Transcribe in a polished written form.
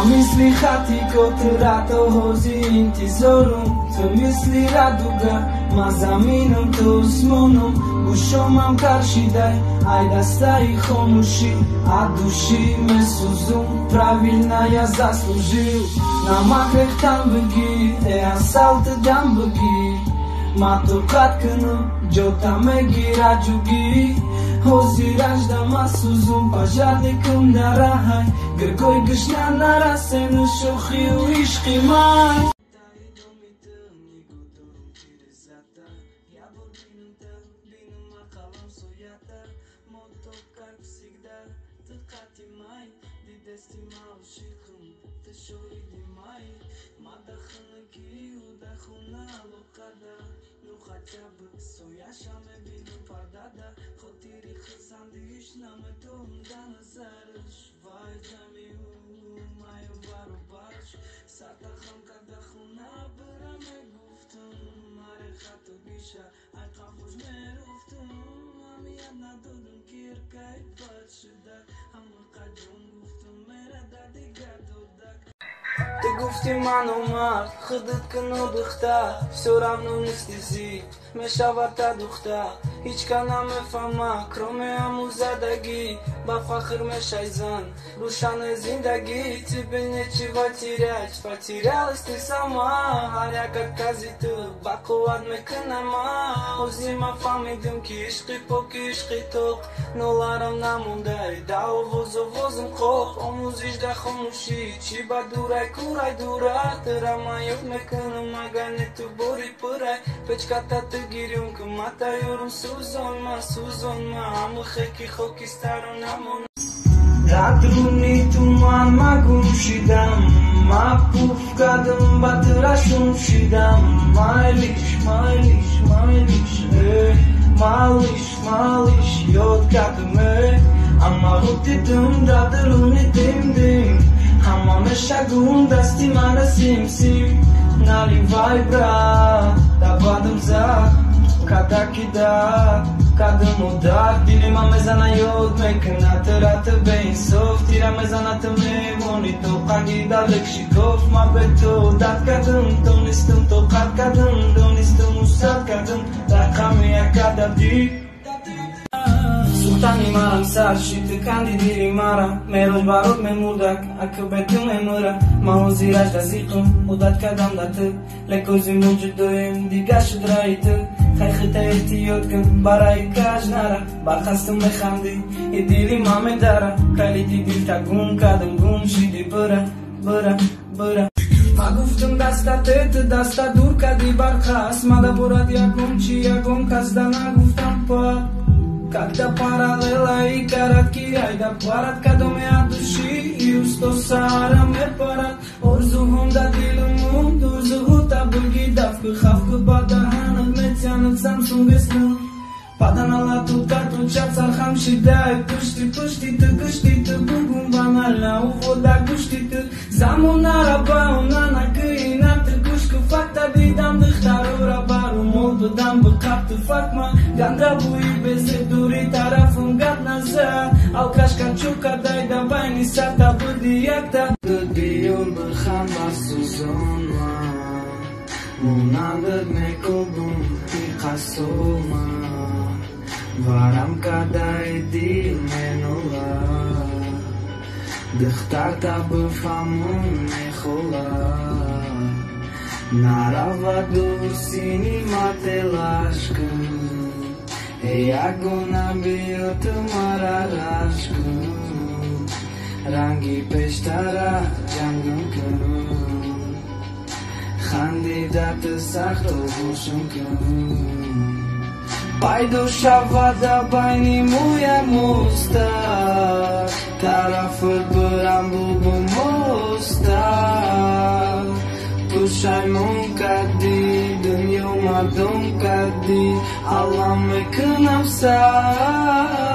Мисли хати котира то ҳози интизорум, ту мисли радуга, ма заминам, ту усмонум. Гӯшомам каршидай ай дастаи хомӯшӣ, от души месӯзум, правильно я заслужил. Намак рехтан бигӣ, э асал ту дам бигӣ, ма тоқат кунам, ҷота мегира ҷугӣ. Ҳозиражда ма сӯзум, пожарникам дар раҳай, гиргои гушна нарасену шӯхию ишқи май. Ты гуфти ману мард, худат куну духтар, всё равно нести зид, мешавад та духтар. Ҳичка намефаҳма, кроме ҳамузадагӣ, ба фахр мешай зан, рӯшане зиндагӣ. Тебе нечего терять, потерялась ты сама. Ҳар як откази ту ба қувват мекунама. Ҳозир ман фаҳмидим, ки ишқи поки ишқи тоқ, ноларам намондай, да овоз овозм қоқ. Омӯзиш да хомӯшӣ, чӣ ба дурай курай дура, тура ман ёд мекунам, агар не ту бори пурай. Печката ту гирён кун, ма тайёрам, сӯзон ма, сӯзон ма, ҳаму хеки хокистаро намон. Дар дуруни туман ма гум шидам, ма пуф кардам, ба тура шум шидам. Майлиш, майлиш, майлиш, э, малиш, малиш, ёд кардам, э. Амма дидум дар дуруни дим дим, ҳама мешагум дасти мара сим сим. Наливай, брат, да бадам зад, кадакида кадам удар. Дили ма мезана, ёд мекуна тура, ту беинсоф, тира мезана, ту мемонӣ тоқаги далек шикоф. Ма бе ту одат кардам, донистам тоқат кардам, донистам усад кардам, рақами якадади. Сухтани марам сар шид, ту канди дили мара, мероҷ барот мемурдак, аки бе ту мемура. Ма ҳозираш да зиқм, одат кардам да ту, лекози мо ҷудоем, дигар шуд раи ту. Хай хита эҳтиёт кун, барои каж нара, бархасту механдӣ, и дили ма медара. Калиди дилта гум кардам, гум шиди, бура, бура, бура. Ма гуфтум дастате, ту даста дур кардӣ бархаст, ма да борад ягон чи, ягон кас да нагуфтам па. Когда параллела и коротки, айда парад, кадоме от души, и усто сара мепарад. Орзуҳом да дилумон, орзуҳута буги, дафку хафку ба даҳанат метиянад Samsung S9. Паданала тут карту чап сархам шидай, пушти пушти ту гушти ту бугум банально увода гушти ту. Замонара ба она накӣ на ту гӯшку факта дидам духтарура бару мол будам бақабту факма. Ганда бӯи безеб дури тарафум гап назад, алкашка чука дайда байни сата буди якта. Ту диёр бихан ба сӯзонма, монандат мекобум ти қасома. Варам кардаи дил менола, духтарта бифаҳмун мехола. Нарава дур сини мателаш кун, ягона биё ту мара раш кун. Ранги пештара ҷангум кун, хандида ту сахт оғӯшум кун. Пайдо шавад дар байни мо як моста, тарафат бирам бубум оста. Пушаймон кардӣ, дунё мардум кардӣ, аллам мекунам сар.